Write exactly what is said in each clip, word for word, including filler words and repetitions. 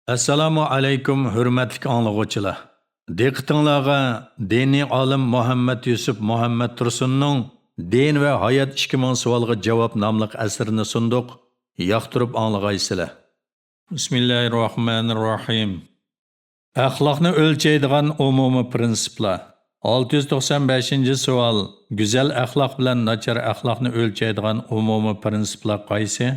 ئەسسالامۇ ئەلەيكۇم، ھۆرمەتلىك ئاڭلىغۇچىلار! دىققىتىڭلارغا دىنىي ئالىم مۇھەممەد يۈسۈپ مۇھەممەد تۇرسۇننىڭ دىن ۋە ھايات ئىككى مىڭ سوئالغا جاۋاب ناملىق ئەسىرىنى سۇندۇق. ياقتۇرۇپ ئاڭلىغايسىلەر. بىسمىللاھىرراھمانىرراھىم. ئەخلاقنى ئۆلچەيدىغان ئومۇمىي پىرىنسىپلار. ئالتە يۈز توقسان بەشىنچى سوئال. گۈزەل ئەخلاق بىلەن ناچار ئەخلاقنى ئۆلچەيدىغان ئومۇمىي پىرىنسىپلار قايسى؟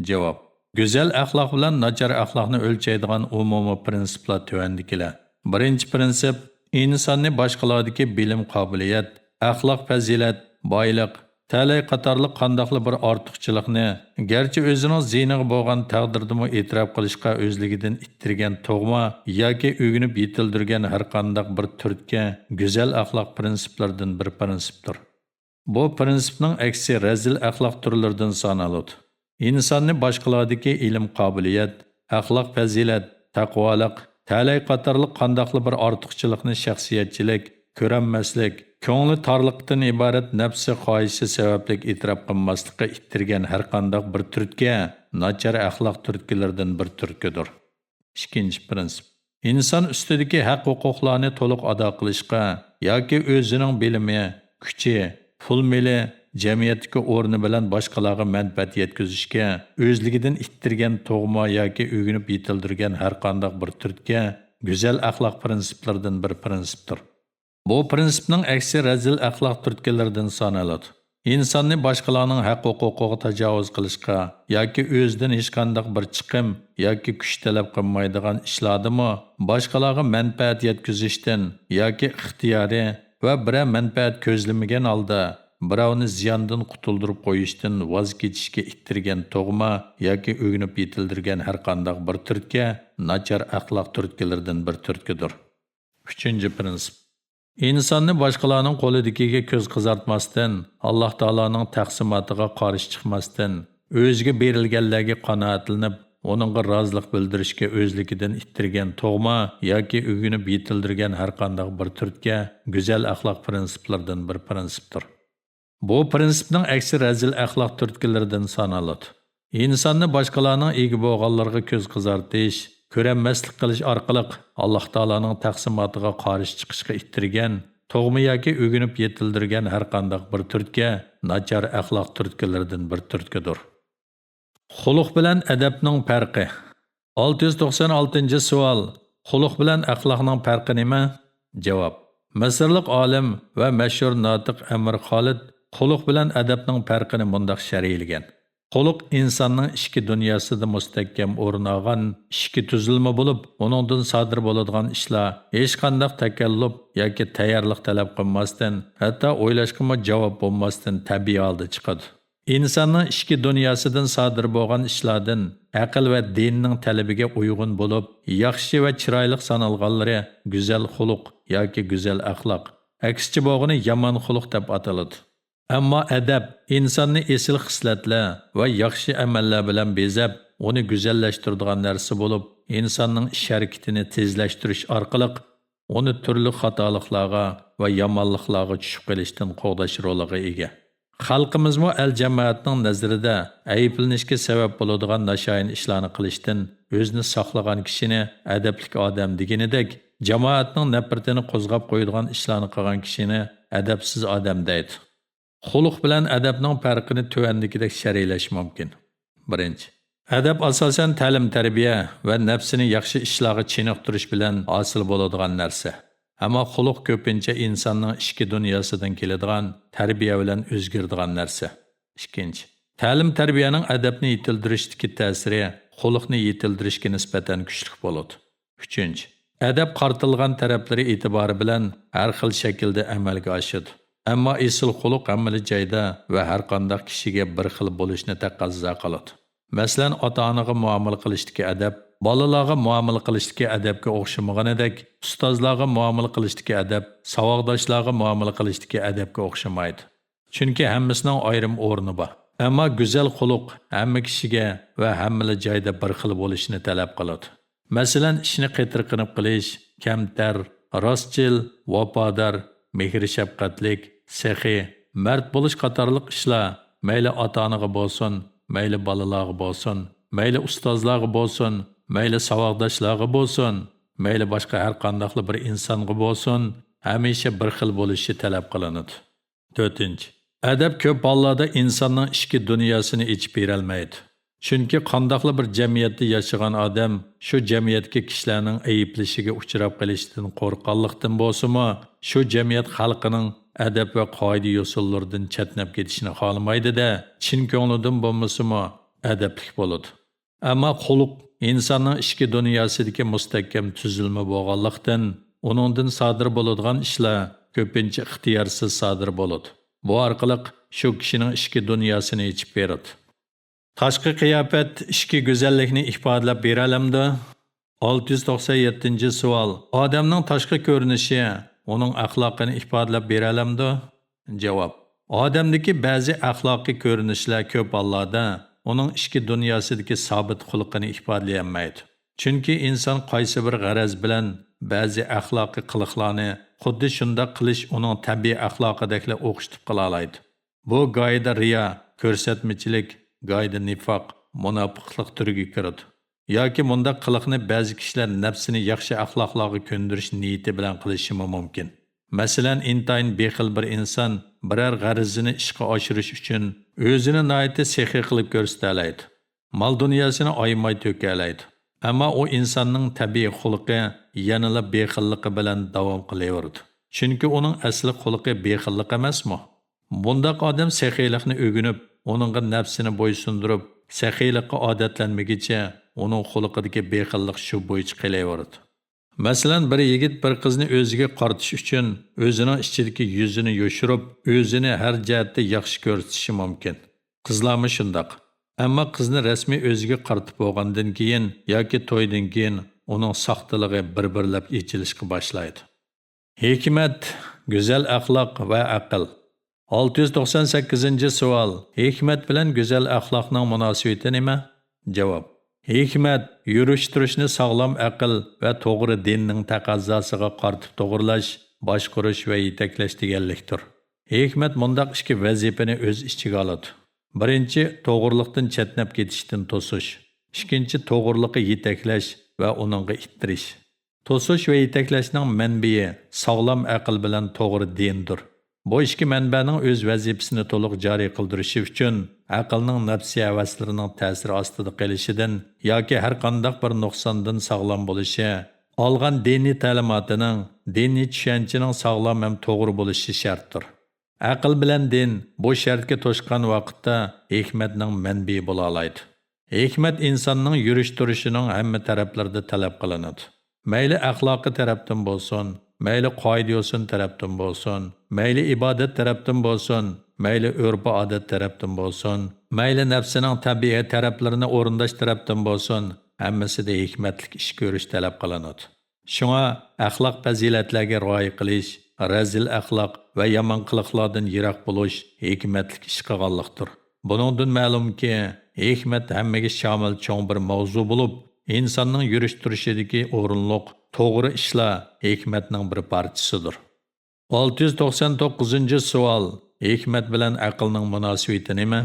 جاۋاب. گۈزەل ئەخلاق بىلەن ناچار ئەخلاقنى ئۆلچەيدىغان ئومۇمىي پىرىنسىپلار تۆۋەندىكىلەر. بىرىنچى پىرىنسىپ، ئىنساننى باشقىلاردىكى بىلىم-قابىلىيەت، ئەخلاق-پەزىلەت، بايلىق، تەلەي قاتارلىق قانداقلا بىر ئارتۇقچىلىقنى، گەرچە ئۆزىنىڭ زىيىنىغا بولغان تەقدىردىمۇ ئېتىراپ قىلىشقا ئۆزلۈكىدىن ئىتتىرگەن تۇغما ياكى ئۆگىنىپ يېتىلدۈرگەن ھەرقانداق بىر تۈرتكە گۈزەل ئەخلاق پىرىنسىپلىرىدىن بىر پىرىنسىپتۇر. بۇ پىرىنسىپنىڭ ئەكسى رەزىل ئەخلاق تۈرلىرىدىن سانىلىدۇ. ئىنساننى باشقىلاردىكى ئىلىم-قابىلىيەت، ئەخلاق-پەزىلەت، تەقۋالىق، تەلەي قاتارلىق قانداقلا بىر ئارتۇقچىلىقنى شەخسىيەتچىلىك، كۆرەلمەسلىك، كۆڭلى تارلىقتىن ئىبارەت نەپسى خاھىشى سەۋەبلىك ئېتىراپ قىلماسلىققا ئىتتىرگەن ھەرقانداق بىر تۈرتكە ناچار ئەخلاق تۈرتكىلىرىدىن بىر تۈرتكىدۇر. ئىككىنچى پىرىنسىپ. ئىنسان ئۈستىدىكى ھەق-ھوقۇقلارنى تولۇق ئادا قىلىشقا ياكى ئۆزىنىڭ بىلىمى، كۈچى، پۇل-مېلى، جەمئىيەتتىكى ئورنى بىلەن باشقىلارغا مەنپەئەت يەتكۈزۈشكە ئۆزلۈكىدىن ئىتتىرگەن تۇغما ياكى ئۆگىنىپ يېتىلدۈرگەن ھەرقانداق بىر تۈرتكە گۈزەل ئەخلاق پىرىنسىپلىرىدىن بىر پىرىنسىپتۇر. بۇ پىرىنسىپنىڭ ئەكسى رەزىل ئەخلاق تۈرتكىلىرىدىن سانىلىدۇ. ئىنساننى باشقىلارنىڭ ھەق-ھوقۇقىغا تاجاۋۇز قىلىشقا ياكى ئۆزىدىن ھېچقانداق بىر چىقىم ياكى كۈچ تەلەپ قىلمايدىغان ئىشلاردىمۇ باشقىلارغا مەنپەئەت يەتكۈزۈشتىن ياكى ئىختىيارىي ۋە بىرەر مەنپەئەت كۆزلىمىگەن ھالدا بىراۋنى زىياندىن قۇتۇلدۇرۇپ قويۇشتىن ۋاز كېچىشكە ئىتتىرگەن تۇغما ياكى ئۆگىنىپ يېتىلدۈرگەن ھەرقانداق بىر تۈرتكە ناچار ئەخلاق تۈرتكىلىرىدىن بىر تۈرتكىدۇر. ئۈچىنچى پىرىنسىپ. ئىنساننى باشقىلارنىڭ قولىدىكىگە كۆز قىزارتماستىن، ئاللاھ تائالانىڭ تەقسىماتىغا قارشى چىقماستىن، ئۆزىگە بېرىلگەنلەرگە قانائەتلىنىپ، ئۇنىڭغا رازىلىق بىلدۈرۈشكە ئۆزلۈكىدىن ئىتتىرگەن تۇغما ياكى ئۆگىنىپ يېتىلدۈرگەن ھەرقانداق بىر تۈرتكە گۈزەل ئەخلاق پىرىنسىپلىرىدىن بىر پىرىنسىپتۇر. بۇ پىرىنسىپنىڭ ئەكسى رەزىل ئەخلاق تۈرتكىلىرىدىن سانىلىدۇ. ئىنساننى باشقىلارنىڭ ئىگە بولغانلىرىغا كۆز قىزارتىش، كۆرەلمەسلىك قىلىش ئارقىلىق ئاللاھ تائالانىڭ تەقسىماتىغا قارشى چىقىشقا ئىتتىرگەن، تۇغما ياكى ئۆگىنىپ يېتىلدۈرگەن ھەرقانداق بىر تۈرتكە ناچار ئەخلاق تۈرتكىلىرىدىن بىر تۈرتكىدۇر. خۇلق بىلەن ئەدەپنىڭ پەرقى. ئالتە يۈز توقسان ئالتىنچى سوئال. خۇلق بىلەن ئەخلاقنىڭ پەرقى نېمە؟ جاۋاب. مىسىرلىق ئالىم ۋە مەشھۇر ناتىق ئەمىر خالىد خۇلق بىلەن ئەدەپنىڭ پەرقىنى مۇنداق شەرھلىگەن: خۇلق ئىنساننىڭ ئىچكى دۇنياسىدا مۇستەھكەم ئورۇن ئالغان ئىچكى تۈزۈلمە بولۇپ، ئۇنىڭدىن سادىر بولىدىغان ئىشلار ھېچقانداق تەكەللۇپ ياكى تەييارلىق تەلەپ قىلماستىن، ھەتتا ئويلاشقىمۇ جاۋاب بولماستىن تەبىئىي ھالدا چىقىدۇ. ئىنساننىڭ ئىچكى دۇنياسىدىن سادىر بولغان ئىشلاردىن ئەقىل ۋە دىننىڭ تەلىپىگە ئۇيغۇن بولۇپ، ياخشى ۋە چىرايلىق سانالغانلىرى گۈزەل خۇلق ياكى گۈزەل ئەخلاق. ئەكسىچە بولغىنى يامان خۇلق دەپ ئاتىلىدۇ. ئەمما ئەدەپ ئىنساننى ئېسىل خىسلەتلەر ۋە ياخشى ئەمەللەر بىلەن بېزەپ، ئۇنى گۈزەللەشتۈرىدىغان نەرسە بولۇپ، ئىنساننىڭ ئىش ھەرىكىتىنى تېزلەشتۈرۈش ئارقىلىق ئۇنى تۈرلۈك خاتالىقلارغا ۋە يامانلىقلارغا چۈشۈپ قېلىشتىن قوغداش رولىغا ئىگە. خەلقىمىزمۇ ئەل-جامائەتنىڭ نەزىرىدە ئەيىبلىنىشكە سەۋەب بولىدىغان ناشايان ئىشلارنى قىلىشتىن ئۆزىنى ساقلىغان كىشىنى ئەدەپلىك ئادەم دېگىنىدەك، جامائەتنىڭ نەپرىتىنى قوزغاپ قويىدىغان ئىشلارنى قىلغان كىشىنى ئەدەپسىز ئادەم دەيدۇ. خۇلق بىلەن ئەدەپنىڭ پەرقىنى تۆۋەندىكىدەك شەرھلەش مۇمكىن. بىرىنچى، ئەدەپ ئاساسەن تەلىم-تەربىيە ۋە نەپسىنى ياخشى ئىشلارغا چېنىقتۇرۇش بىلەن ھاسىل بولىدىغان نەرسە. ئەمما خۇلق كۆپىنچە ئىنساننىڭ ئىچكى دۇنياسىدىن كېلىدىغان تەربىيە بىلەن ئۆزگىرىدىغان نەرسە. ئىككىنچى، تەلىم-تەربىيەنىڭ ئەدەپنى يېتىلدۈرۈشتىكى تەسىرى خۇلقنى يېتىلدۈرۈشكە نىسبەتەن كۈچلۈك بولىدۇ. ئۈچىنچى، ئەدەپ قارىتىلغان تەرەپلىرى ئېتىبارى بىلەن ھەر خىل شەكىلدە ئەمەلگە ئاشىدۇ. ئەمما ئېسىل خۇلق ھەممىلا جايدا ۋە ھەرقانداق كىشىگە بىر خىل بولۇشنى تەقەززا قىلىدۇ. مەسىلەن، ئاتا-ئانىغا مۇئامىلە قىلىشتىكى ئەدەپ، بالىلارغا مۇئامىلە قىلىشتىكى ئەدەپكە ئوخشىمىغىنىدەك، ئۇستازلارغا مۇئامىلە قىلىشتىكى ئەدەپ ساۋاقداشلارغا مۇئامىلە قىلىشتىكى ئەدەپكە ئوخشىمايدۇ. چۈنكى ھەممىسىنىڭ ئايرىم ئورنى بار. ئەمما گۈزەل خۇلق ھەممە كىشىگە ۋە ھەممىلا جايدا بىر خىل بولۇشنى تەلەپ قىلىدۇ. مەسىلەن، ئىشنى قېتىرقىنىپ قىلىش، كەمتەر، راستچىل، ۋاپادار، مېھىر-شەپقەتلىك، سېخىي، مەرد بولۇش قاتارلىق ئىشلار مەيلى ئاتا-ئانىغا بولسۇن، مەيلى بالىلارغا بولسۇن، مەيلى ئۇستازلارغا بولسۇن، مەيلى ساۋاقداشلارغا بولسۇن، مەيلى باشقا ھەر قانداقلا بىر ئىنسانغا بولسۇن، ھەمىشە بىر خىل بولۇشى تەلەپ قىلىنىدۇ. تۆتىنچى، ئەدەپ كۆپ ھاللاردا ئىنساننىڭ ئىچكى دۇنياسىنى ئېچىپ بېرەلمەيدۇ. چۈنكى قانداقلا بىر جەمئىيەتتە ياشىغان ئادەم شۇ جەمئىيەتتىكى كىشىلەرنىڭ ئەيىبلىشىگە ئۇچراپ قېلىشىدىن قورققانلىقتىن بولسىمۇ، شۇ جەمئىيەت خەلقىنىڭ ئەدەپ ۋە قائىدە-يوسۇنلىرىدىن چەتنەپ كېتىشىنى خالىمايدۇ-دە، چىن كۆڭلىدىن بولمىسىمۇ ئەدەپلىك بولىدۇ. ئەمما خۇلق ئىنساننىڭ ئىچكى دۇنياسىدىكى مۇستەھكەم تۈزۈلمە بولغانلىقتىن، ئۇنىڭدىن سادىر بولىدىغان ئىشلار كۆپىنچە ئىختىيارسىز سادىر بولىدۇ. بۇ ئارقىلىق شۇ كىشىنىڭ ئىچكى دۇنياسىنى ئېچىپ بېرىدۇ. تاشقى قىياپەت ئىچكى گۈزەللىكنى ئىپادىلەپ بېرەلەمدۇ؟ ئالتە يۈز توقسان يەتتىنچى سوئال. ئادەمنىڭ تاشقى كۆرۈنۈشى ئۇنىڭ ئەخلاقىنى ئىپادىلەپ بېرەلەمدۇ؟ جاۋاب. ئادەمدىكى بەزى ئەخلاقىي كۆرۈنۈشلەر كۆپ ھاللاردا ئۇنىڭ ئىچكى دۇنياسىدىكى سابىت خۇلقىنى ئىپادىلىيەلمەيدۇ. چۈنكى ئىنسان قايسى بىر غەرەز بىلەن بەزى ئەخلاقىي قىلىقلارنى خۇددى شۇنداق قىلىش ئۇنىڭ تەبىئىي ئەخلاقىدەكلا ئوخشىتىپ قىلالايدۇ. بۇ گاھىدا رىيا، كۆرسەتمىچىلىك، گاھىدا نىفاق، مۇناپىقلىق تۈرىگە كىرىدۇ. ياكى مۇنداق قىلىقنى بەزى كىشىلەر نەپسىنى ياخشى ئەخلاقلارغا كۆندۈرۈش نىيىتى بىلەن قىلىشىمۇ مۇمكىن. مەسىلەن، ئىنتايىن بېخىل بىر ئىنسان بىرەر غەرىزىنى ئىشقا ئاشۇرۇش ئۈچۈن ئۆزىنى ناھايىتى سېخىي قىلىپ كۆرسىتەلەيدۇ. مال-دۇنياسىنى ئايىماي تۆكەلەيدۇ. ئەمما ئۇ ئىنساننىڭ تەبىئىي خۇلقى يەنىلا بېخىللىقى بىلەن داۋام قىلىۋېرىدۇ. چۈنكى ئۇنىڭ ئەسلى خۇلقى بېخىللىق ئەمەسمۇ؟ بۇنداق ئادەم سېخىيلىقنى ئۆگىنىپ، ئۇنىڭغا نەپسىنى بويسۇندۇرۇپ، سېخىيلىققا ئادەتلەنمىگىچە، ئۇنىڭ خۇلقىدىكى بېخىللىق شۇ بويىچە قېلىۋېرىدۇ. مەسىلەن، بىر يىگىت بىر قىزنى ئۆزىگە قارىتىش ئۈچۈن ئۆزىنىڭ ئىچىدىكى يۈزىنى يوشۇرۇپ، ئۆزىنى ھەر جەھەتتە ياخشى كۆرسىتىشى مۇمكىن. قىزلارمۇ شۇنداق. ئەمما قىزنى رەسمىي ئۆزىگە قارىتىپ بولغاندىن كېيىن ياكى تويدىن كېيىن ئۇنىڭ ساختىلىقى بىر-بىرلەپ ئېچىلىشقا باشلايدۇ. ھېكمەت، گۈزەل ئەخلاق ۋە ئەقىل. ئالتە يۈز توقسان سەككىزىنچى سوئال. ھېكمەت بىلەن گۈزەل ئەخلاقنىڭ مۇناسىۋىتى نېمە؟ جاۋاب. ھېكمەت، يۈرۈش-تۇرۇشنى ساغلام ئەقىل ۋە توغرا دىننىڭ تەقەززاسىغا قارىتىپ توغرىلاش، باشقۇرۇش ۋە يېتەكلەش دېگەنلىكتۇر. ھېكمەت مۇنداق ئىككى ۋەزىپىنى ئۆز ئىچىگە ئالىدۇ. بىرىنچى، توغرىلىقتىن چەتنەپ كېتىشتىن توسۇش. ئىككىنچى، توغرىلىققا يېتەكلەش ۋە ئۇنىڭغا ئىتتىرىش. توسۇش ۋە يېتەكلەشنىڭ مەنبىيى ساغلام ئەقىل بىلەن توغرا دىندۇر. بۇ ئىككى مەنبەنىڭ ئۆز ۋەزىپىسىنى تولۇق جارى قىلدۇرۇشى ئۈچۈن، ئەقىلنىڭ نەپسىي ھەۋەسلىرىنىڭ تەسىرى ئاستىدا قېلىشىدىن ياكى ھەر قانداق بىر نۇقساندىن ساغلام بولۇشى، ئالغان دىنىي تەلىماتىنىڭ، دىنىي چۈشەنچىنىڭ ساغلام ھەم توغرا بولۇشى شەرتتۇر. ئەقىل بىلەن دىن بۇ شەرتكە توشقان ۋاقىتتا ھېكمەتنىڭ مەنبىيى بولالايدۇ. ھېكمەت ئىنساننىڭ يۈرۈش-تۇرۇشىنىڭ ھەممە تەرەپلىرىدە تەلەپ قىلىنىدۇ. مەيلى ئەخلاقىي تەرەپتىن بولسۇن، مەيلى قائىدە-يوسۇن تەرەپتىن بولسۇن، مەيلى ئىبادەت تەرەپتىن بولسۇن، مەيلى ئۆرپ-ئادەت تەرەپتىن بولسۇن، مەيلى نەپسىنىڭ تەبىئىي تەرەپلىرىنى ئورۇنداش تەرەپتىن بولسۇن، ھەممىسىدە ھېكمەتلىك ئىش كۆرۈش تەلەپ قىلىنىدۇ. شۇڭا ئەخلاق پەزىلەتلەرگە رىئايە قىلىش، رەزىل ئەخلاق ۋە يامان قىلىقلاردىن يىراق بولۇش ھېكمەتلىك ئىش قىلغانلىقتۇر. بۇنىڭدىن مەلۇمكى، ھېكمەت ھەممىگە شامىل چوڭ بىر ماۋزۇ بولۇپ، ئىنساننىڭ يۈرۈش-تۇرۇشىدىكى ئورۇنلۇق، توغرا ئىشلار ھېكمەتنىڭ بىر پارچىسىدۇر. ئالتە يۈز توقسان توققۇزىنچى سوئال. ھېكمەت بىلەن ئەقىلنىڭ مۇناسىۋىتى نېمە؟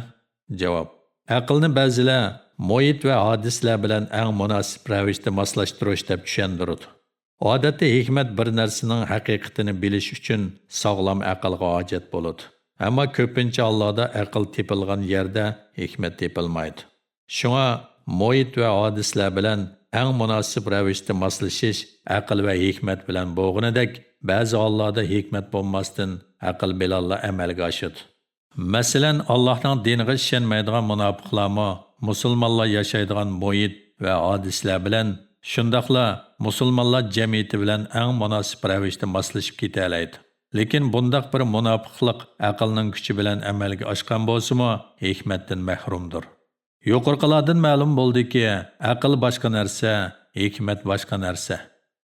جاۋاب. ئەقىلنى بەزىلەر مۇھىت ۋە ھادىسىلەر بىلەن ئەڭ مۇناسىپ رەۋىشتە ماسلاشتۇرۇش دەپ چۈشەندۈرىدۇ. ئادەتتە ھېكمەت بىر نەرسىنىڭ ھەقىقىتىنى بىلىش ئۈچۈن ساغلام ئەقىلگە ھاجەت بولىدۇ. ئەمما كۆپىنچە ھاللاردا ئەقىل تېپىلغان يەردە ھېكمەت تېپىلمايدۇ. شۇڭا مۇھىت ۋە ھادىسىلەر بىلەن ئەڭ مۇناسىپ رەۋىشتە ماسلىشىش ئەقىل ۋە ھېكمەت بىلەن بولغىنىدەك، بەزى ھاللاردا ھېكمەت بولماستىن ئەقىل بىلەنلا ئەمەلگە ئاشىدۇ. مەسىلەن، ئاللاھنىڭ دىنىغا ئىشەنمەيدىغان مۇناپىقلارمۇ مۇسۇلمانلار ياشايدىغان مۇھىت ۋە ھادىسىلەر بىلەن، شۇنداقلا مۇسۇلمانلار جەمئىيىتى بىلەن ئەڭ مۇناسىپ رەۋىشتە ماسلىشىپ كېتەلەيدۇ. لېكىن بۇنداق بىر مۇناپىقلىق ئەقىلنىڭ كۈچى بىلەن ئەمەلگە ئاشقان بولسىمۇ، ھېكمەتتىن مەھرۇمدۇر. يۇقىرىقىلاردىن مەلۇم بولدىكى، ئەقىل باشقا نەرسە، ھېكمەت باشقا نەرسە.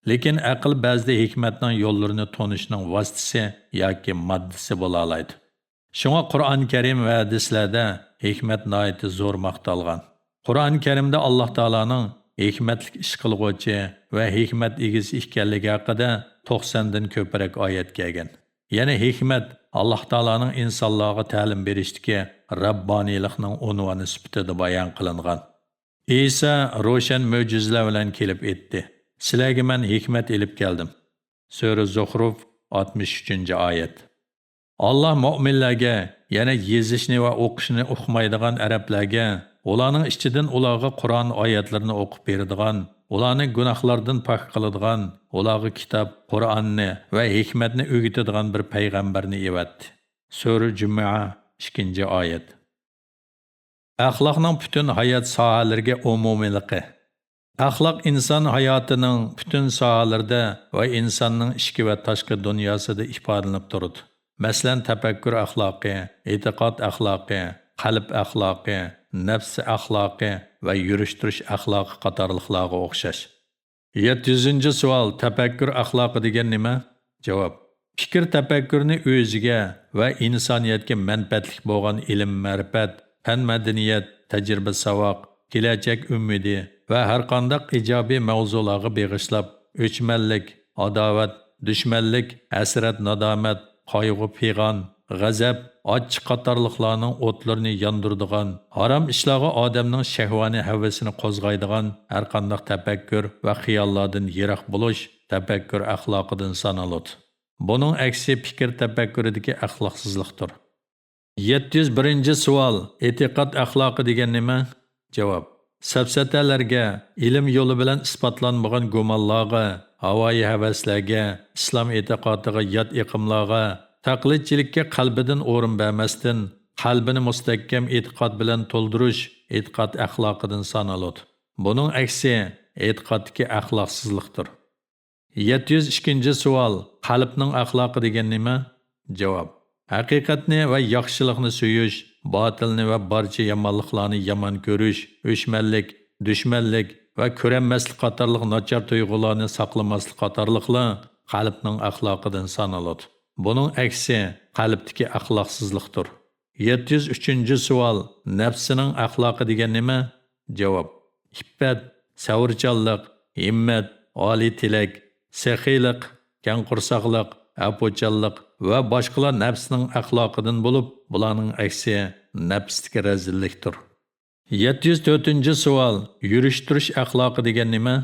لېكىن ئەقىل بەزىدە ھېكمەتنىڭ يوللىرىنى تونۇشنىڭ ۋاسىتىسى ياكى ماددىسى بولالايدۇ. شۇڭا قۇرئان كەرىم ۋە ھەدىسلەردە ھېكمەت ناھايىتى زور ماختالغان. قۇرئان كەرىمدە ئاللاھ تائالانىڭ ھېكمەتلىك ئىش قىلغۇچى ۋە ھېكمەت ئىگىسى ئىكەنلىكى ھەققىدە توقساندىن كۆپرەك ئايەت كەلگەن. يەنى ھېكمەت ئاللاھ تائالانىڭ ئىنسانلارغا تەلىم بېرىشتىكى رەببانىيلىقنىڭ ئۇنۋانى سۈپىتىدە بايان قىلىنغان. ئىسا روشەن مۆجىزىلەر بىلەن كېلىپ ئېيتتى، سىلەرگە مەن ھېكمەت ئېلىپ كەلدىم. سۈرە زۇخرۇف، ئاتمىش ئۈچىنچى ئايەت. ئاللا مۆمىنلەرگە، يەنى يېزىشنى ۋە ئوقۇشنى ئۇقمايدىغان ئەرەبلەرگە، ئۇلارنىڭ ئىچىدىن ئۇلارغا قۇرئان ئايەتلىرىنى ئوقۇپ بېرىدىغان، ئۇلارنى گۇناھلاردىن پاك قىلىدىغان، ئۇلارغا كىتاب، قۇرئاننى ۋە ھېكمەتنى ئۆگىتىدىغان بىر پەيغەمبەرنى ئەۋەتتى. سۈرە جۈمۇئە، ئىككىنچى ئايەت. ئەخلاقنىڭ پۈتۈن ھايات ساھەلىرىگە ئومۇمىيلىقى. ئەخلاق ئىنسان ھاياتىنىڭ پۈتۈن ساھەلىرىدە ۋە ئىنساننىڭ ئىچكى ۋە تاشقى دۇنياسىدا ئىپادىلىنىپ تۇرىدۇ. مەسىلەن، تەپەككۇر ئەخلاقى، ئېتىقاد ئەخلاقى، قەلب ئەخلاقى، نەپس ئەخلاقى ۋە يۈرۈشتۈرۈش ئەخلاقى قاتارلىقلارغا ئوخشاش. يەتتە يۈزىنچى سوئال، تەپەككۇر ئەخلاقى دېگەن نېمە؟ جاۋاب، پىكىر تەپەككۇرنى ئۆزىگە ۋە ئىنسانىيەتكە مەنپەئەتلىك بولغان ئىلىم-مەرىپەت، پەن-مەدەنىيەت، تەجرىبە-ساۋاق، كېلەچەك ئۈمىدى ۋە ھەرقانداق ئىجابىي ماۋزۇلارغا بېغىشلاپ، ئۆچمەنلىك، ئاداۋەت، دۈشمەنلىك، ھەسرەت-نادامەت، قايغۇ-پىغان، غەزەپ، ئاچچىق قاتارلىقلارنىڭ ئوتلىرىنى ياندۇرىدىغان، ھارام ئىشلارغا ئادەمنىڭ شەھۋانىي ھەۋىسىنى قوزغايدىغان ھەرقانداق تەپەككۇر ۋە خىياللاردىن يىراق بولۇش تەپەككۇر ئەخلاقىدىن سانىلىدۇ. بۇنىڭ ئەكسى پىكىر تەپەككۇرىدىكى ئەخلاقسىزلىقتۇر. يەتتە يۈز بىرىنچى سوئال، ئېتىقاد ئەخلاقى دېگەن نېمە؟ جاۋاب، سەپسەتەلەرگە، ئىلىم يولى بىلەن ئىسپاتلانمىغان گۇمانلارغا، ھاۋايى ھەۋەسلەرگە، ئىسلام ئېتىقادىغا يات ئېقىملارغا، تەقلىدچىلىككە قەلبىدىن ئورۇن بەرمەستىن، قەلبىنى مۇستەھكەم ئېتىقاد بىلەن تولدۇرۇش ئېتىقاد ئەخلاقىدىن سانىلىدۇ. بۇنىڭ ئەكسى ئېتىقادتىكى ئەخلاقسىزلىقتۇر. يەتتە يۈز ئىككىنچى سوئال، قەلبنىڭ ئەخلاقى دېگەن نېمە؟ جاۋاب، ھەقىقەتنى ۋە ياخشىلىقنى سۆيۈش، باتىلنى ۋە بارچە يامانلىقلارنى يامان كۆرۈش، ئۆچمەنلىك، دۈشمەنلىك ۋە كۆرەلمەسلىك قاتارلىق ناچار تۇيغۇلارنى ساقلىماسلىق قاتارلىقلار قەلبنىڭ ئەخلاقىدىن سانىلىدۇ. بۇنىڭ ئەكسى قەلبتىكى ئەخلاقسىزلىقتۇر. يەتتە يۈز ئۈچىنچى سوئال، نەپسىنىڭ ئەخلاقى دېگەن نېمە؟ جاۋاب، ئىپپەت، سەۋرچانلىق، ھىممەت، ئالىي تىلەك، سېخىيلىق، كەڭ قورساقلىق، ئەپۇچانلىق ۋە باشقىلار نەپسنىڭ ئەخلاقىدىن بولۇپ، بۇلارنىڭ ئەكسى نەپستىكى رەزىللىكتۇر. يەتتە يۈز تۆتىنچى سوئال، يۈرۈشتۈرۈش ئەخلاقى دېگەن نېمە؟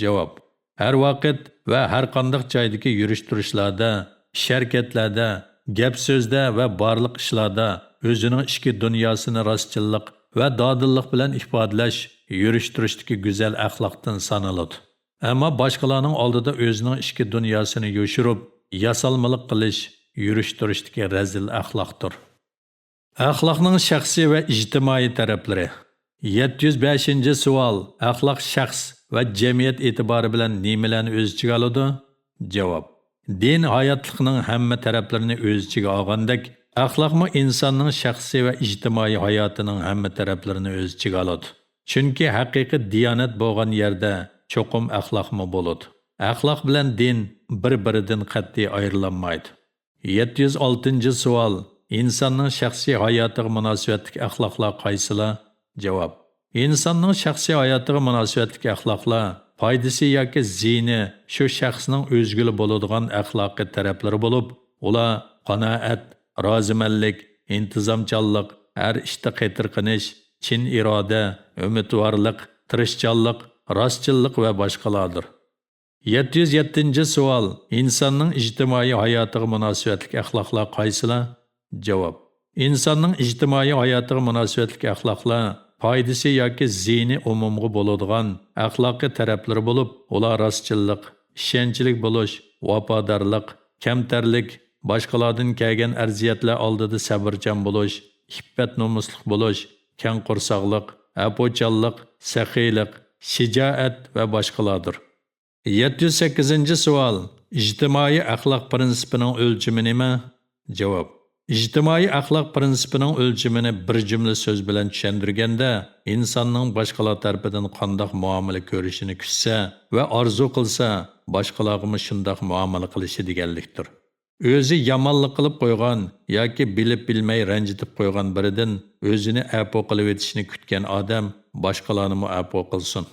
جاۋاب، ھەر ۋاقىت ۋە ھەر قانداق جايدىكى يۈرۈشتۈرۈشلەردە، ئىش-ھەرىكەتلەردە، گەپ-سۆزدە ۋە بارلىق ئىشلاردا ئۆزىنىڭ ئىچكى دۇنياسىنى راستچىللىق ۋە دادىللىق بىلەن ئىپادىلەش يۈرۈشتۈرۈشتىكى گۈزەل ئەخلاقتىن سانىلىدۇ. ئەمما باشقىلارنىڭ ئالدىدا ئۆزىنىڭ ئىچكى دۇنياسىنى يوشۇرۇپ، ياسالمىلىق قىلىش يۈرۈشتۈرۈشتىكى رەزىل ئەخلاقتۇر. ئەخلاقنىڭ شەخسىي ۋە ئىجتىمائىي تەرەپلىرى. يەتتە يۈز بەشىنچى سوئال، ئەخلاق شەخس ۋە جەمئىيەت ئېتىبارى بىلەن نېمىلەرنى ئۆز ئىچىگە ئالىدۇ؟ جاۋاب، دىن ھاياتلىقنىڭ ھەممە تەرەپلىرىنى ئۆز ئىچىگە ئالغاندەك، ئەخلاقمۇ ئىنساننىڭ شەخسىي ۋە ئىجتىمائىي ھاياتىنىڭ ھەممە تەرەپلىرىنى ئۆز ئىچىگە ئالىدۇ. چۈنكى ھەقىقىي دىيانەت بولغان يەردە چوقۇم ئەخلاقمۇ بولىدۇ. ئەخلاق بىلەن دىن بىر-بىرىدىن قەتئىي ئايرىلالمايدۇ. يەتتە يۈز ئالتىنچى سوئال، ئىنساننىڭ شەخسىي ھاياتىغا مۇناسىۋەتلىك ئەخلاقلار قايسىلار؟ جاۋاب، ئىنساننىڭ شەخسىي ھاياتىغا مۇناسىۋەتلىك ئەخلاقلار پايدىسى ياكى زىيىنى شۇ شەخسنىڭ ئۆزىگىلا بولىدىغان ئەخلاقىي تەرەپلىرى بولۇپ، ئۇلار قانائەت، رازىمەنلىك، ئىنتىزامچانلىق، ھەر ئىشتا قېتىرقىنىش، چىن ئىرادە، ئۈمىدۋارلىق، تىرىشچانلىق، راستچىللىق ۋە باشقىلاردۇر. يەتتە يۈز يەتتىنچى سوئال، ئىنساننىڭ ئىجتىمائىي ھاياتىغا مۇناسىۋەتلىك ئەخلاقلار قايسىلار؟ جاۋاب، ئىنساننىڭ ئىجتىمائىي ھاياتىغا مۇناسىۋەتلىك ئەخلاقلار پايدىسى ياكى زىيىنى ئومۇمغا بولىدىغان ئەخلاقىي تەرەپلىرى بولۇپ، ئۇلار راستچىللىق، ئىشەنچلىك بولۇش، ۋاپادارلىق، كەمتەرلىك، باشقىلاردىن كەلگەن ئەرزىيەتلەر ئالدىدا سەۋرچان بولۇش، ئىپپەت-نومۇسلۇق بولۇش، كەڭ قورساقلىق، ئەپۇچانلىق، سېخىيلىق، شىجائەت ۋە باشقىلاردۇر. يەتتە يۈز سەككىزىنچى سوئال، ئىجتىمائىي ئەخلاق پىرىنسىپىنىڭ ئۆلچىمى نېمە؟ جاۋاب، ئىجتىمائىي ئەخلاق پىرىنسىپىنىڭ ئۆلچىمىنى بىر جۈملە سۆز بىلەن چۈشەندۈرگەندە، ئىنساننىڭ باشقىلار تەرىپىدىن قانداق مۇئامىلە كۆرۈشىنى كۈتسە ۋە ئارزۇ قىلسا، باشقىلارغىمۇ شۇنداق مۇئامىلە قىلىشى دېگەنلىكتۇر. ئۆزى يامانلىق قىلىپ قويغان ياكى بىلىپ بىلمەي رەنجىتىپ قويغان بىرىدىن ئۆزىنى ئەپۇ قىلىۋېتىشنى كۈتكەن ئادەم باشقىلارنىمۇ ئەپۇ قىلسۇن.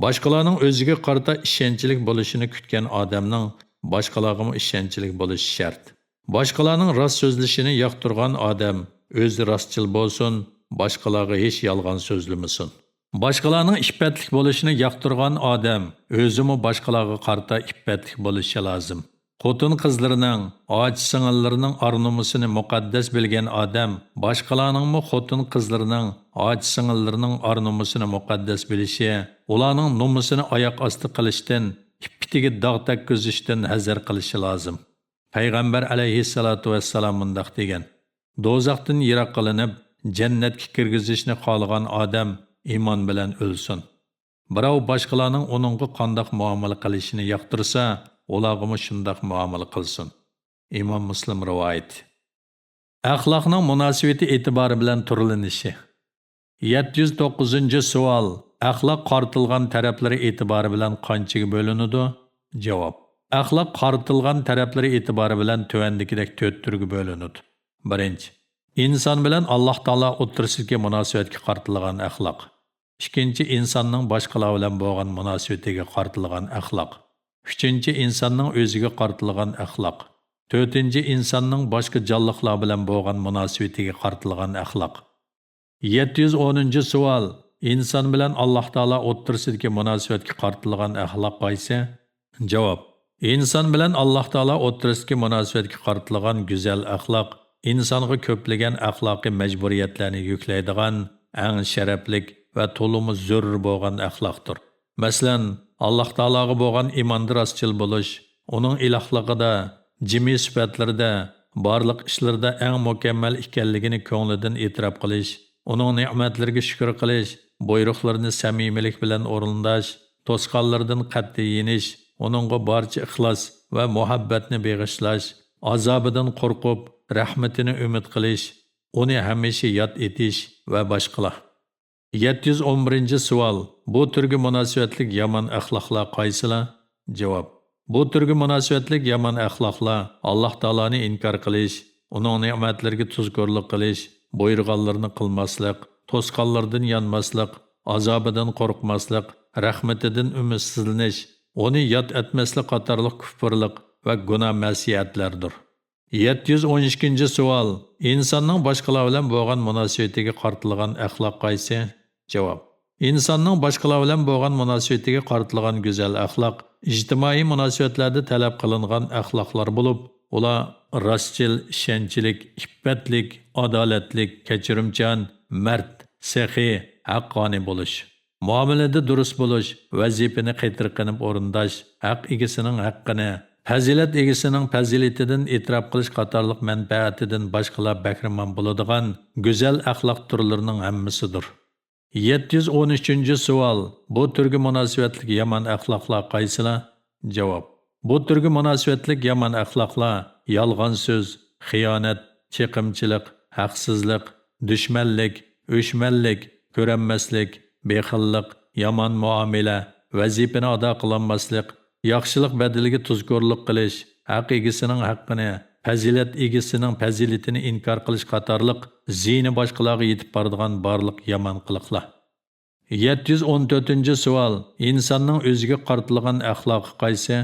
باشقىلارنىڭ ئۆزىگە قارىتا ئىشەنچلىك بولۇشىنى كۈتكەن ئادەمنىڭ باشقىلارغىمۇ ئىشەنچلىك بولۇشى شەرت. باشقىلارنىڭ راست سۆزلىشىنى ياقتۇرغان ئادەم ئۆزى راستچىل بولسۇن، باشقىلارغا ھېچ يالغان سۆزلىمىسۇن. باشقىلارنىڭ ئىپپەتلىك بولۇشىنى ياقتۇرغان ئادەم ئۆزىمۇ باشقىلارغا قارىتا ئىپپەتلىك بولۇشى لازىم. خوتۇن-قىزلىرىنىڭ، ئاچا-سىڭىللىرىنىڭ ئار-نومۇسىنى مۇقەددەس بىلگەن ئادەم باشقىلارنىڭمۇ خوتۇن-قىزلىرىنىڭ، ئاچا-سىڭىللىرىنىڭ ئار-نومۇسىنى مۇقەددەس بىلىشى، ئۇلارنىڭ نومۇسىنى ئاياق ئاستى قىلىشتىن، ئىپپىتىگە داغ تەگكۈزۈشتىن ھەزەر قىلىشى لازىم. پەيغەمبەر ئەلەيھىسسالاتۇ ۋەسسالام مۇنداق دېگەن: «دوزاختىن يىراق قىلىنىپ، جەننەتكە كىرگۈزۈشنى خالىغان ئادەم ئىمان بىلەن ئۆلسۇن.» بىراۋ باشقىلارنىڭ ئۇنىڭغا قانداق مۇئامىلە قىلىشىنى ياقتۇرسا، ئۇلارغىمۇ شۇنداق مۇئامىلە قىلسۇن. ئىمام مۇسلىم رىۋايىتى. ئەخلاقنىڭ مۇناسىۋىتى ئېتىبارى بىلەن تۈرلىنىشى. يەتتە يۈز توققۇزىنچى سوئال. ئەخلاق قارىتىلغان تەرەپلىرى ئېتىبارى بىلەن قانچىگە بۆلۈنىدۇ؟ جاۋاب. ئەخلاق قارىتىلغان تەرەپلىرى ئېتىبارى بىلەن تۆۋەندىكىدەك تۆت تۈرگە بۆلۈنىدۇ. بىرىنچى، ئىنسان بىلەن ئاللاھ تائالا ئوتتۇرىسىدىكى مۇناسىۋەتكە قارىتىلغان ئەخلاق. ئىككىنچى، ئىنساننىڭ باشقىلار بىلەن بولغان مۇناسىۋىتىگە قارىتىلغان ئەخلاق. ئۈچىنچى، ئىنساننىڭ ئۆزىگە قارىتىلغان ئەخلاق. تۆتىنچى، ئىنساننىڭ باشقا جانلىقلار بىلەن بولغان مۇناسىۋىتىگە قارىتىلغان ئەخلاق. يەتتە يۈز ئونىنچى سوئال. ئىنسان بىلەن ئاللاھ تائالا ئوتتۇرىسىدىكى مۇناسىۋەتكە قارىتىلغان ئەخلاق قايسى؟ جاۋاب. ئىنسان بىلەن ئاللاھ تائالا ئوتتۇرىسىدىكى مۇناسىۋەتكە قارىتىلغان گۈزەل ئەخلاق ئىنسانغا كۆپلىگەن ئەخلاقىي مەجبۇرىيەتلەرنى يۈكلەيدىغان ئەڭ شەرەپلىك ۋە تولىمۇ زۆرۈر بولغان ئەخلاقتۇر. مەسىلەن، ئاللاھ تائالاغا بولغان ئىماندا راستچىل بولۇش، ئۇنىڭ ئىلاھلىقىدا، جىمى سۈپەتلىرىدە، بارلىق ئىشلىرىدا ئەڭ مۇكەممەل ئىكەنلىكىنى كۆڭلىدىن ئېتىراپ قىلىش، ئۇنىڭ نېمەتلىرىگە شۈكۈر قىلىش، بۇيرۇقلىرىنى سەمىمىيلىك بىلەن ئورۇنداش، توسقانلىرىدىن قەتئىي يېنىش، ئۇنىڭغا بارچە ئىخلاس ۋە مۇھەببەتنى بېغىشلاش، ئازابىدىن قورقۇپ، رەھمىتىنى ئۈمىد قىلىش، ئۇنى ھەمىشە ياد ئېتىش ۋە باشقىلار. يەتتە يۈز ئون بىرىنچى سوئال. بۇ تۈرگە مۇناسىۋەتلىك يامان ئەخلاقلار قايسىلار؟ جاۋاب. بۇ تۈرگە مۇناسىۋەتلىك يامان ئەخلاقلار ئاللاھ تائالانى ئىنكار قىلىش، ئۇنىڭ نېمەتلىرىگە تۇزكورلۇق قىلىش، بۇيرۇغانلىرىنى قىلماسلىق، توسقانلىرىدىن يانماسلىق، ئازابىدىن قورقماسلىق، رەھمىتىدىن ئۈمىدسىزلىنىش، ئۇنى ياد ئەتمەسلىك قاتارلىق كۇفرلۇق ۋە گۇناھ مەسىيەتلەردۇر. يەتتە يۈز ئون ئىككىنچى سوئال. ئىنساننىڭ باشقىلار بىلەن بولغان مۇناسىۋىتىگە قارىتىلغان ئەخلاق قايسى؟ جاۋاب. ئىنساننىڭ باشقىلار بىلەن بولغان مۇناسىۋىتىگە قارىتىلغان گۈزەل ئەخلاق ئىجتىمائىي مۇناسىۋەتلەردە تەلەپ قىلىنغان ئەخلاقلار بولۇپ، ئۇلار راستچىل، ئىشەنچلىك، ئىپپەتلىك، ئادالەتلىك، كەچۈرۈمچان، مەرد، سېخىي، ھەققانىي بولۇش، مۇئامىلىدە دۇرۇس بولۇش، ۋەزىپىنى قېتىرقىنىپ ئورۇنداش، ھەق ئىگىسىنىڭ ھەققىنى، پەزىلەت ئىگىسىنىڭ پەزىلىتىدىن ئېتىراپ قىلىش قاتارلىق مەنپەئەتىدىن باشقىلار بەھرىمەن بولىدىغان گۈزەل ئەخلاق تۈرلىرىنىڭ ھەممىسىدۇر. يەتتە يۈز ئون ئۈچىنچى سوئال. بۇ تۈرگە مۇناسىۋەتلىك يامان ئەخلاقلار قايسىلار؟ جاۋاب. بۇ تۈرگە مۇناسىۋەتلىك يامان ئەخلاقلار يالغان سۆز، خىيانەت، چېقىمچىلىق، ھەقسىزلىق، دۈشمەنلىك، ئۆچمەنلىك، كۆرەلمەسلىك، بېخىللىق، يامان مۇئامىلە، ۋەزىپىنى ئادا قىلالماسلىق، ياخشىلىق بەدىلىگە تۇزكورلۇق قىلىش، ھەق ئىگىسىنىڭ ھەققىنى، پەزىلەت ئىگىسىنىڭ پەزىلىتىنى ئىنكار قىلىش قاتارلىق زىيىنى باشقىلارغا يېتىپ بارىدىغان بارلىق يامان قىلىقلار. يەتتە يۈز ئون تۆتىنچى سوئال. ئىنساننىڭ ئۆزىگە قارىتىلغان ئەخلاقى قايسى؟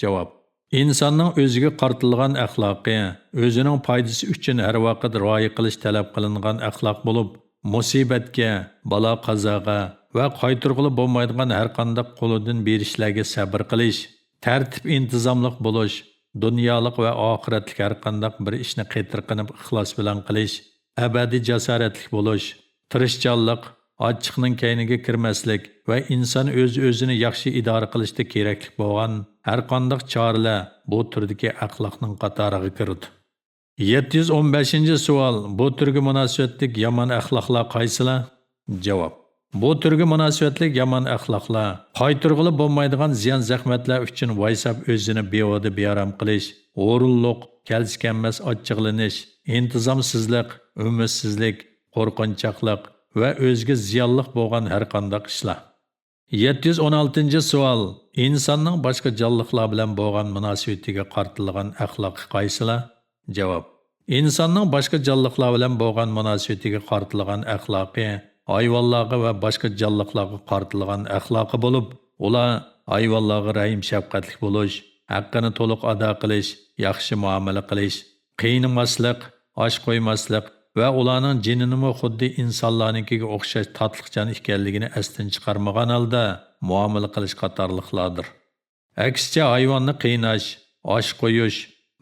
جاۋاب. ئىنساننىڭ ئۆزىگە قارىتىلغان ئەخلاقى، ئۆزىنىڭ پايدىسى ئۈچۈن ھەر ۋاقىت رىئايە قىلىش تەلەپ قىلىنغان ئەخلاق بولۇپ، مۇسىبەتكە، بالا-قازاغا ۋە قايتۇرغىلى بولمايدىغان ھەرقانداق قولىدىن بېرىشلەرگە سەبرى قىلىش، تەرتىپ-ئىنتىزاملىق بولۇش، دۇنيالىق ۋە ئاخىرەتلىك ھەرقانداق بىر ئىشنى قېتىرقىنىپ ئىخلاس بىلەن قىلىش، ئەبەدىي جاسارەتلىك بولۇش، تىرىشچانلىق، ئاچچىقنىڭ كەينىگە كىرمەسلىك ۋە ئىنسان ئۆز-ئۆزىنى ياخشى ئىدارە قىلىشتا كېرەكلىك بولغان ھەرقانداق چارىلەر بۇ تۈردىكى ئەخلاقنىڭ قاتارىغا كىرىدۇ. يەتتە يۈز ئون بەشىنچى سوئال. بۇ تۈرگە مۇناسىۋەتلىك يامان ئەخلاقلار قايسىلار؟ جاۋاب. بۇ تۈرگە مۇناسىۋەتلىك يامان ئەخلاقلار قايتۇرغىلى بولمايدىغان زىيان-زەخمەتلەر ئۈچۈن ۋايساپ ئۆزىنى بىھۇدە بىئارام قىلىش، ھۇرۇنلۇق، كەلسە-كەلمەس ئاچچىقلىنىش، ئىنتىزامسىزلىق، ئۈمىدسىزلىك، قورقۇنچاقلىق ۋە ئۆزىگە زىيانلىق بولغان ھەرقانداق ئىشلار. يەتتە يۈز ئون ئالتىنچى سوئال. ئىنساننىڭ باشقا جانلىقلار بىلەن بولغان مۇناسىۋىتىگە قارىتىلغان ئەخلاقى قايسىلار؟ جاۋاب. ئىنساننىڭ باشقا جانلىقلار بىلەن بولغان مۇناسىۋىتىگە قارىتىلغان ئەخلاقى ھايۋانلارغا ۋە باشقا جانلىقلارغا قارىتىلغان ئەخلاقى بولۇپ، ئۇلار ھايۋانلارغا رەھىم-شەپقەتلىك بولۇش، ھەققىنى تولۇق ئادا قىلىش، ياخشى مۇئامىلە قىلىش، قىينىماسلىق، ئاچ قويماسلىق، ۋە ئۇلارنىڭ جېنىنىمۇ خۇددى ئىنسانلارنىڭكىگە ئوخشاش تاتلىق جان ئىكەنلىكىنى ئەستىن چىقارمىغان ھالدا مۇئامىلە قىلىش قاتارلىقلاردۇر. ئەكسىچە، ھايۋاننى قىيناش، ئاش قويۇش،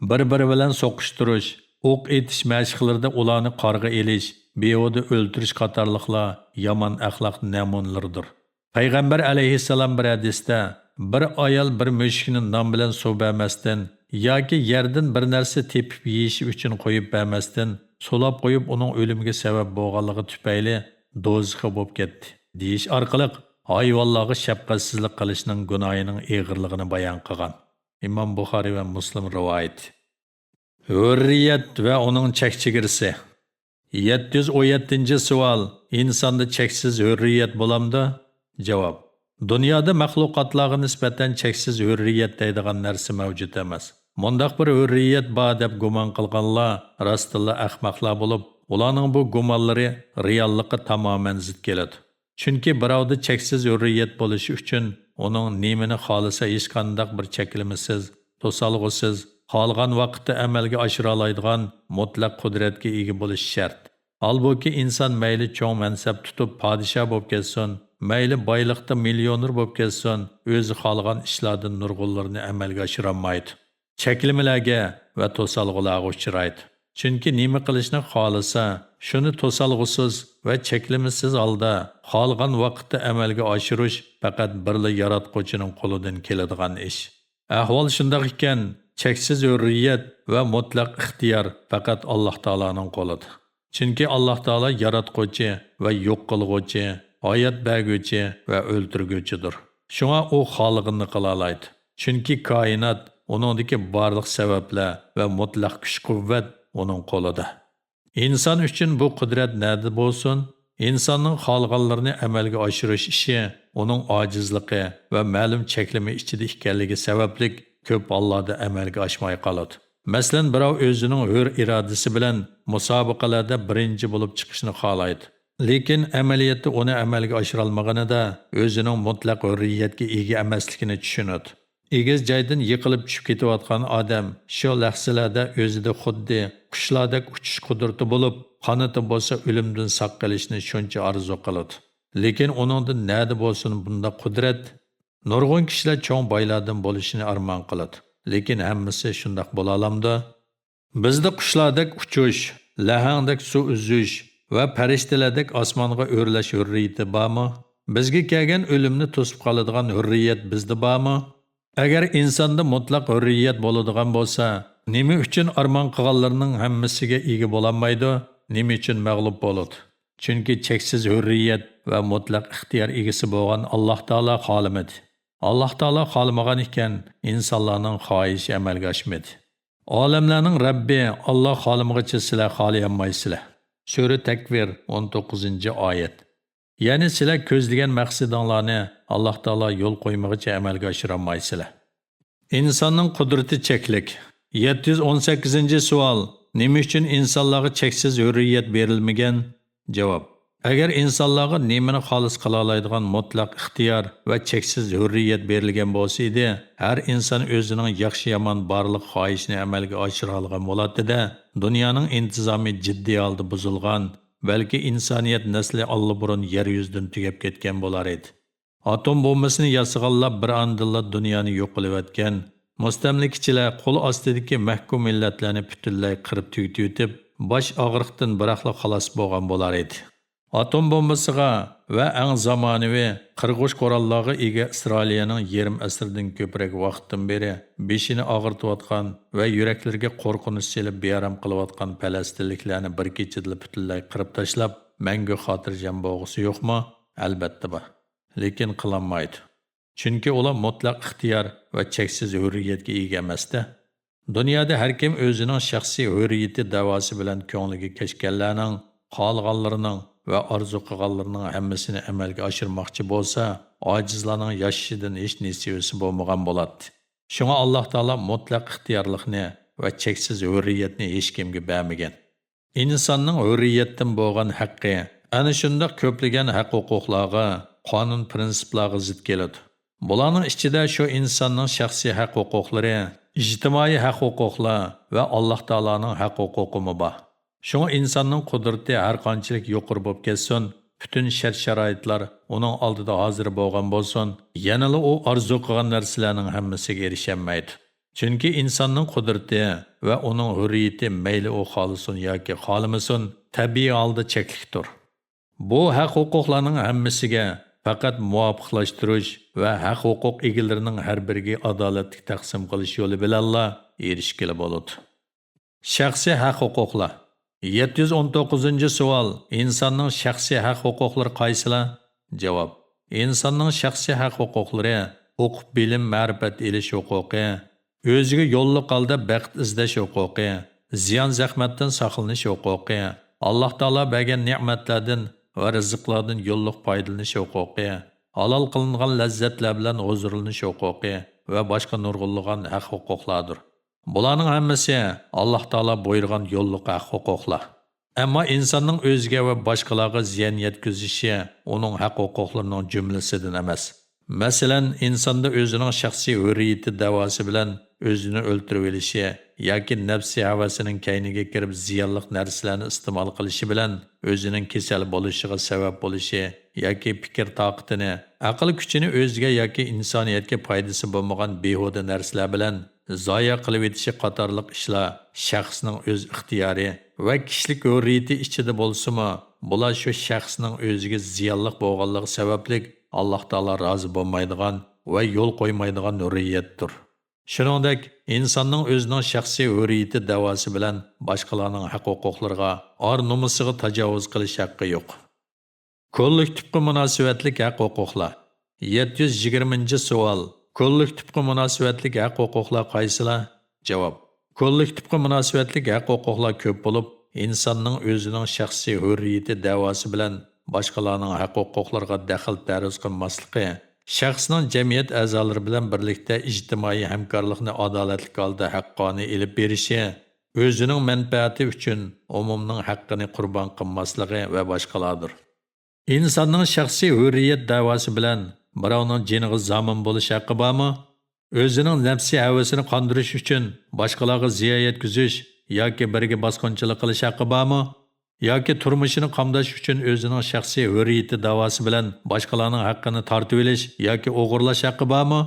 بىر-بىرى بىلەن سوقۇشتۇرۇش، ئوق ئېتىش مەشىقلىرىدە ئۇلارنى قارغا ئېلىش، بىھۇدە ئۆلتۈرۈش قاتارلىقلار يامان ئەخلاق نەمۇنىلىرىدۇر. پەيغەمبەر ئەلەيھىسسالام بىر ھەدىستە، بىر ئايال بىر مۈشۈكنى نان بىلەن سۇ بەرمەستىن ياكى يەردىن بىر نەرسە تېپىپ يېيىشى ئۈچۈن قويۇپ بەرمەستىن، سولاپ قويۇپ ئۇنىڭ ئۆلۈمىگە سەۋەب بولغانلىقى تۈپەيلى دوزىخى بولۇپ كەتتى، دېيىش ئارقىلىق ھايۋانلارغا شەپقەتسىزلىك قىلىشنىڭ گۇناھىنىڭ ئېغىرلىقىنى بايان قىلغان. ئىمام بۇخارىي ۋە مۇسلىم رىۋايىتى. ھۆرىيەت ۋە ئۇنىڭ چەك-چېگرىسى. يەتتە يۈز ئون يەتتىنچى سوئال، ئىنساندا چەكسىز ھۆرىيەت بولامدۇ؟ جاۋاب، دۇنيادا مەخلۇقاتلارغا نىسبەتەن چەكسىز ھۆرىيەت دەيدىغان نەرسە مەۋجۇت ئەمەس. مۇنداق بىر ھۆرىيەت بار دەپ گۇمان قىلغانلار راستتىنلا ئەخمەقلار بولۇپ، ئۇلارنىڭ بۇ گۇمانلىرى رېئاللىققا تامامەن زىت كېلىدۇ. چۈنكى بىراۋدا چەكسىز ھۆرىيەت بولۇشى ئۈچۈن ئۇنىڭ نېمىنى خالىسا ھېچقانداق بىر چەكلىمىسىز، توسالغۇسىز، خالىغان ۋاقىتتا ئەمەلگە ئاشۇرالايدىغان مۇتلەق قۇدرەتكە ئىگە بولۇشى شەرت. ھالبۇكى، ئىنسان مەيلى چوڭ مەنسەپ تۇتۇپ پادىشاھ بولۇپ كەتسۇن، مەيلى بايلىقتا مىليونېر بولۇپ كەتسۇن، ئۆزى خالىغان ئىشلاردىن نۇرغۇنلىرىنى ئەمەلگە ئاشۇرالمايدۇ. چەكلىمىلەرگە ۋە توسالغۇلارغا ئۇچرايدۇ. چۈنكى نېمە قىلىشنى خالىسا، شۇنى توسالغۇسىز ۋە چەكلىمىسىز ھالدا خالىغان ۋاقىتتا ئەمەلگە ئاشۇرۇش پەقەت بىرلا ياراتقۇچىنىڭ قولىدىن كېلىدىغان ئىش. ئەھۋال شۇنداق ئىكەن، چەكسىز ھۆرىيەت ۋە مۇتلەق ئىختىيار پەقەت ئاللاھ تائالانىڭ قولىدا. چۈنكى ئاللاھ تائالا ياراتقۇچى ۋە يوق قىلغۇچى، ھايات بەرگۈچى ۋە ئۆلتۈرگۈچىدۇر. شۇڭا ئۇ خالىغىنىنى قىلالايدۇ. چۈنكى كائىنات، ئۇنىڭدىكى بارلىق سەۋەبلەر ۋە مۇتلەق كۈچ-قۇۋۋەت ئۇنىڭ قولىدا. ئىنسان ئۈچۈن بۇ قۇدرەت نەدە بولسۇن؟ ئىنساننىڭ خالىغانلىرىنى ئەمەلگە ئاشۇرۇش ئىشى ئۇنىڭ ئاجىزلىقى ۋە مەلۇم چەكلىمە ئىچىدە ئىكەنلىكى سەۋەبلىك كۆپ ھاللاردا ئەمەلگە ئاشماي قالىدۇ. مەسىلەن، بىراۋ ئۆزىنىڭ ھۆر ئىرادىسى بىلەن مۇسابىقىلەردە بىرىنچى بولۇپ چىقىشنى خالايدۇ. لېكىن ئەمەلىيەتتە ئۇنى ئەمەلگە ئاشۇرالمىغىنىدا، ئۆزىنىڭ مۇتلەق ھۆرىيەتكە ئىگە ئەمەسلىكىنى چۈشىنىدۇ. ئېگىز جايدىن يىقىلىپ چۈشۈپ كېتىۋاتقان ئادەم شۇ لەھزىلەردە ئۆزىدە خۇددى قۇشلاردەك ئۇچۇش قۇدرىتى بولۇپ، قانىتى بولسا ئۆلۈمدىن ساق قېلىشنى شۇنچە ئارزۇ قىلىدۇ. لېكىن ئۇنىڭدا نەدە بولسۇن بۇنداق قۇدرەت؟ نۇرغۇن كىشىلەر چوڭ بايلاردىن بولۇشنى ئارمان قىلىدۇ، لېكىن ھەممىسى شۇنداق بولالامدۇ؟ بىزدە قۇشلاردەك ئۇچۇش، لەھەڭدەك سۇ ئۈزۈش ۋە پەرىشتىلەردەك ئاسمانغا ئۆرلەش ھۆرىيىتى بارمۇ؟ بىزگە كەلگەن ئۆلۈمنى توسۇپ قالىدىغان ھۆرىيەت بىزدە بارمۇ؟ ئەگەر ئىنساندا مۇتلەق ھۆرىيەت بولىدىغان بولسا، نېمە ئۈچۈن ئارمان قىلغانلىرىنىڭ ھەممىسىگە ئىگە بولالمايدۇ؟ نېمە ئۈچۈن مەغلۇپ بولىدۇ؟ چۈنكى چەكسىز ھۆرىيەت ۋە مۇتلەق ئىختىيار ئىگىسى بولغان ئاللاھ تائالا خالىمىدى. ئاللاھ تائالا خالىمىغان ئىكەن، ئىنسانلارنىڭ خاھىشى ئەمەلگە ئاشمىدى. ئالەملەرنىڭ رەببى ئاللاھ خالىمىغىچە سىلەر خالىيالمايسىلەر. سۈرە تەكۋىر، ئون توققۇزىنچى ئايەت. يەنى سىلەر كۆزلىگەن مەقسىتىڭلارنى ئاللاھ تائالا يول قويمىغىچە ئەمەلگە ئاشۇرالمايسىلەر. ئىنساننىڭ قۇدرىتى چەكلىك. يەتتە يۈز ئون سەككىزىنچى سوئال، نېمە ئۈچۈن ئىنسانلارغا چەكسىز ھۆرىيەت بېرىلمىگەن؟ جاۋاب، ئەگەر ئىنسانلارغا نېمىنى خالىسا قىلالايدىغان مۇتلەق ئىختىيار ۋە چەكسىز ھۆرىيەت بېرىلگەن بولسا ئىدى، ھەر ئىنسان ئۆزىنىڭ ياخشى-يامان بارلىق خاھىشىنى ئەمەلگە ئاشۇرالىغان بولاتتى-دە، دۇنيانىڭ ئىنتىزامى جىددىي ھالدا بۇزۇلغان، بەلكى ئىنسانىيەت نەسلى ئاللىبۇرۇن يەر يۈزىدىن تۈگەپ كەتكەن بولارىدى. ئاتوم بومبىسىنى ياسىغانلار بىر ئاندىنلا دۇنيانى يوق قىلىۋەتكەن، مۇستەملىكىچىلەر قول ئاستىدىكى مەھكۇم مىللەتلەرنى پۈتۈنلەي قىرىپ تۈگىتىۋېتىپ، باش ئاغرىقتىن بىراقلا خالاس بولغان بولار ئىدى. ئاتوم بومبىسىغا ۋە ئەڭ زامانىۋى قىرغۇچ قوراللارغا ئىگە ئىسرائىلىيەنىڭ يېرىم ئەسىردىن كۆپرەك ۋاقىتتىن بېرى بېشىنى ئاغرىتىۋاتقان ۋە يۈرەكلىرىگە قورقۇنچ سېلىپ بىئارام قىلىۋاتقان پەلەستىنلىكلەرنى بىر كېچىدىلا پۈتۈنلەي قىرىپ تاشلاپ، مەڭگۈ خاتىرجەم بولغۇسى يوقمۇ؟ ئەلۋەتتە بار. لېكىن قىلالمايدۇ. چۈنكى ئۇلار مۇتلەق ئىختىيار ۋە چەكسىز ھۆرىيەتكە ئىگە ئەمەستە. دۇنيادا ھەركىم ئۆزىنىڭ شەخسىي ھۆرىيىتى دەۋاسى بىلەن كۆڭلىگە كەچكەنلەرنىڭ، خالىغانلىرىنىڭ ۋە ئارزۇ قىلغانلىرىنىڭ ھەممىسىنى ئەمەلگە ئاشۇرماقچى بولسا، ئاجىزلارنىڭ ياشىشىدىن ھېچ نېسىۋىسى بولمىغان بولاتتى. شۇڭا ئاللاھ تائالا مۇتلەق ئىختىيارلىقنى ۋە چەكسىز ھۆرىيەتنى ھېچكىمگە بەرمىگەن. ئىنساننىڭ ھۆرىيەتتىن بولغان ھەققى ئەنە شۇنداق كۆپلىگەن ھەق-ھوقۇقلارغا، قانۇن-پىرىنسىپلارغا زىت كېلىدۇ. بۇلارنىڭ ئىچىدە شۇ ئىنساننىڭ شەخسىي ھەق-ھوقۇقلىرى، ئىجتىمائىي ھەق-ھوقۇقلار ۋە ئاللاھ تائالانىڭ ھەق-ھوقۇقىمۇ بار. شۇڭا ئىنساننىڭ قۇدرىتى ھەر قانچىلىك يۇقىرى بولۇپ كەتسۇن، پۈتۈن شەرت-شارائىتلار ئۇنىڭ ئالدىدا ھازىر بولغان بولسۇن، يەنىلا ئۇ ئارزۇ قىلغان نەرسىلەرنىڭ ھەممىسىگە ئېرىشەلمەيدۇ. چۈنكى ئىنساننىڭ قۇدرىتى ۋە ئۇنىڭ ھۆرىيىتى مەيلى ئۇ خالىسۇن ياكى خالىمىسۇن، تەبىئىي ھالدا چەكلىكتۇر. بۇ ھەق-ھوقۇقلارنىڭ ھەممىسىگە پەقەت مۇۋاپىقلاشتۇرۇش ۋە ھەق-ھوقۇق ئىگىلىرىنىڭ ھەر بىرىگە ئادالەتلىك تەقسىم قىلىش يولى بىلەنلا ئېرىشكىلى بولىدۇ. شەخسىي ھەق-ھوقۇقلار. يەتتە يۈز ئون توققۇزىنچى سوئال، ئىنساننىڭ شەخسىي ھەق-ھوقۇقلىرى قايسىلار؟ جاۋاب، ئىنساننىڭ شەخسىي ھەق-ھوقۇقلىرى ئوقۇپ بىلىم، مەرىپەت ئېلىش ھوقۇقى، ئۆزىگە يوللۇق ھالدا بەخت ئىزدەش ھوقۇقى، زىيان-زەخمەتتىن ساقلىنىش ھوقۇقى، ئاللاھ تائالا بەرگەن نېمەتلەردىن ۋە رىزىقلاردىن يوللۇق پايدىلىنىش ھوقۇقى، ھالال قىلىنغان لەززەتلەر بىلەن ھۇزۇرلىنىش ھوقۇقى ۋە باشقا نۇرغۇنلىغان ھەق-ھوقۇقلاردۇر. بۇلارنىڭ ھەممىسى ئاللاھ تائالا بۇيرۇغان يوللۇق ھەق-ھوقۇقلار. ئەمما ئىنساننىڭ ئۆزىگە ۋە باشقىلارغا زىيان يەتكۈزۈشى ئۇنىڭ ھەق-ھوقۇقلىرىنىڭ جۈملىسىدىن ئەمەس. مەسىلەن، ئىنساندا ئۆزىنىڭ شەخسىي ھۆرىيىتى دەۋاسى بىلەن ئۆزىنى ئۆلتۈرۈۋېلىشى ياكى نەپسىي ھەۋەسىنىڭ كەينىگە كىرىپ زىيانلىق نەرسىلەرنى ئىستېمال قىلىشى بىلەن ئۆزىنىڭ كېسەل بولۇشىغا سەۋەب بولۇشى ياكى پىكىر تاقىتىنى، ئەقىل كۈچىنى ئۆزىگە ياكى ئىنسانىيەتكە پايدىسى بولمىغان بىھۇدە نەرسىلەر بىلەن زايە قىلىۋېتىشى قاتارلىق ئىشلار شەخسنىڭ ئۆز ئىختىيارى ۋە كىشىلىك ھۆرىيىتى ئىچىدە بولسىمۇ، بۇلار شۇ شەخسنىڭ ئۆزىگە زىيانلىق بولغانلىقى سەۋەبلىك ئاللاھ تائالا رازى بولمايدىغان ۋە يول قويمايدىغان ھۆرىيەتتۇر. شۇنىڭدەك، ئىنساننىڭ ئۆزىنىڭ شەخسىي ھۆرىيىتى دەۋاسى بىلەن باشقىلارنىڭ ھەق-ھوقۇقلىرىغا، ئار-نومۇسىغا تاجاۋۇز قىلىش ھەققى يوق. كوللېكتىپقا مۇناسىۋەتلىك ھەق-ھوقۇقلار. يەتتە يۈز يىگىرمىنچى سوئال. كوللېكتىپقا مۇناسىۋەتلىك ھەق-ھوقۇقلار قايسىلار؟ جاۋاب. كوللېكتىپقا مۇناسىۋەتلىك ھەق-ھوقۇقلار كۆپ بولۇپ، ئىنساننىڭ ئۆزىنىڭ شەخسىي ھۆرىيىتى دەۋاسى بىلەن باشقىلارنىڭ ھەق-ھوقۇقلىرىغا دەخلى-تەرۇز قىلماسلىقى، شەخسنىڭ جەمئىيەت ئەزالىرى بىلەن بىرلىكتە ئىجتىمائىي ھەمكارلىقنى ئادالەتلىك ھالدا ھەققانىي ئېلىپ بېرىشى، ئۆزىنىڭ مەنپەئەتى ئۈچۈن ئومۇمنىڭ ھەققىنى قۇربان قىلماسلىقى ۋە باشقىلاردۇر. ئىنساننىڭ شەخسىي ھۆرىيەت دەۋاسى بىلەن بىراۋنىڭ جېنىغا زامىن بولۇش ھەققى بارمۇ؟ ئۆزىنىڭ نەپسىي ھەۋىسىنى قاندۇرۇش ئۈچۈن باشقىلارغا زىيان يەتكۈزۈش ياكى بىرىگە باسقۇنچىلىق قىلىش ھەققى بارمۇ؟ ياكى تۇرمۇشىنى قامداش ئۈچۈن ئۆزىنىڭ شەخسىي ھۆرىيىتى دەۋاسى بىلەن باشقىلارنىڭ ھەققىنى تارتىۋېلىش ياكى ئوغرىلاش ھەققى بارمۇ؟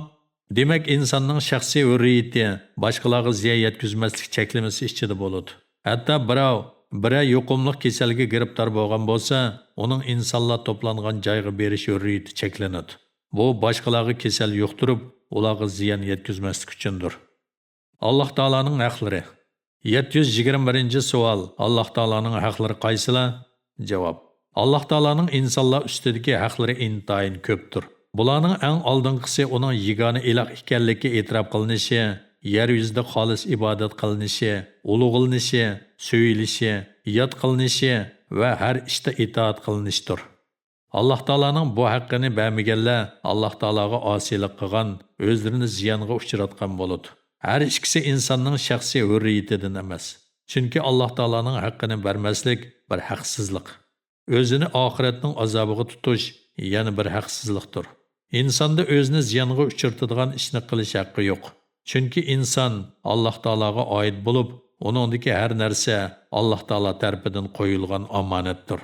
دېمەك، ئىنساننىڭ شەخسىي ھۆرىيىتى باشقىلارغا زىيان يەتكۈزمەسلىك چەكلىمىسى ئىچىدە بولىدۇ. ھەتتا بىراۋ بىرەر يۇقۇملۇق كېسەلگە گىرىپتار بولغان بولسا، ئۇنىڭ ئىنسانلار توپلانغان جايغا بېرىش ھۆرىيىتى چەكلىنىدۇ. بۇ باشقىلارغا كېسەل يۇقتۇرۇپ، ئۇلارغا زىيان يەتكۈزمەسلىك ئۈچۈندۇر. ئاللاھ تائالانىڭ ھەقلىرى. يەتتە يۈز يىگىرمە بىرىنچى سوئال. ئاللاھ تائالانىڭ ھەقلىرى قايسىلار؟ جاۋاب. ئاللاھ تائالانىڭ ئىنسانلار ئۈستىدىكى ھەقلىرى ئىنتايىن كۆپتۇر. بۇلارنىڭ ئەڭ ئالدىنقىسى ئۇنىڭ يېگانە ئىلاھ ئىكەنلىكى ئېتىراپ قىلىنىشى، يەر يۈزىدە خالىس ئىبادەت قىلىنىشى، ئۇلۇغلىنىشى، سۆيۈلۈشى، ياد قىلىنىشى ۋە ھەر ئىشتا ئىتائەت قىلىنىشتۇر. ئاللاھ تائالانىڭ بۇ ھەققىنى بەرمىگەنلەر ئاللاھ تائالاغا ئاسىيلىق قىلغان، ئۆزلىرىنى زىيانغا ئۇچراتقان بولىدۇ. ھەر ئىككىسى ئىنساننىڭ شەخسىي ھۆرىيىتىدىن ئەمەس. چۈنكى ئاللاھ تائالانىڭ ھەققىنى بەرمەسلىك بىر ھەقسىزلىق. ئۆزىنى ئاخىرەتنىڭ ئازابىغا تۇتۇش يەنە بىر ھەقسىزلىقتۇر. ئىنساندا ئۆزىنى زىيانغا ئۇچرىتىدىغان ئىشنى قىلىش ھەققى يوق. چۈنكى ئىنسان ئاللاھ تائالاغا ئائىت بولۇپ، ئۇنىڭدىكى ھەر نەرسە ئاللاھ تائالا تەرىپىدىن قويۇلغان ئامانەتتۇر.